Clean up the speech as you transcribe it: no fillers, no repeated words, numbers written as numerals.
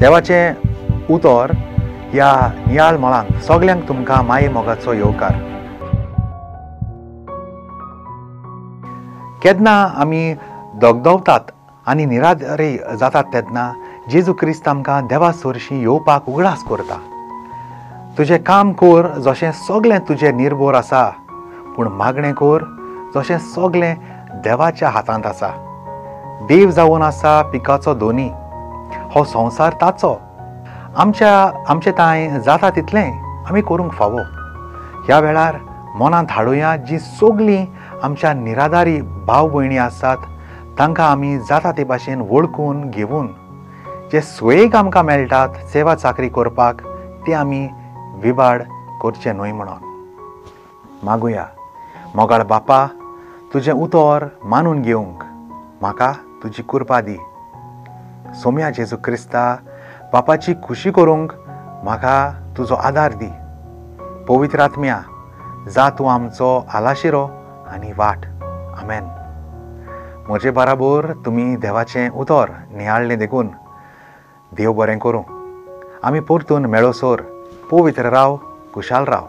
देवाचें उतर ह्या नियाळ मळांक सगल्यांक तुमकां माये मोगाचो येवकार. केन्ना आमी दगदवतात आनी निराधारी जातात तेन्ना जेजू क्रिस्त आमकां देवा सरशीं येवपाक उगडास करता. तुजें काम कर जशें सगळें तुजें निर्भर आसा, पूण मागणें कर जशें सगळें देवाच्या हातांत आसा. देव जावन आसा पिकाचो दोनी, हो संवसार ताचो. आमचे तांय जाता तितलें आमी करूंक फावो. ह्या वेळार मनांत हाडुया जी सगळीं आमच्या निराधारी भाव भयणी आसात तांकां आमी जाता ते भाशेन वळखून घेवन जे सोयेक आमकां मेळटात सेवा चाकरी करपाक ते आमी विबाड करचे न्हय म्हणून मागुया. मोगाळ बापा, तुजें उतर मानून घेवंक म्हाका तुजी कृपा दी. सोम्या जेजू क्रिस्ता, बापाची खुशी करूंक म्हाका तुजो आदार दी. पवित्र आत्म्या, जा तूं आमचो आलाशिरो आनी वाट. आमेन. म्हजे बराबर तुमी देवाचें उतर नियाळ्ळें देखून देव बरें करूं. आमी परतून मेळोसर पवित्र राव, खुशाल राव.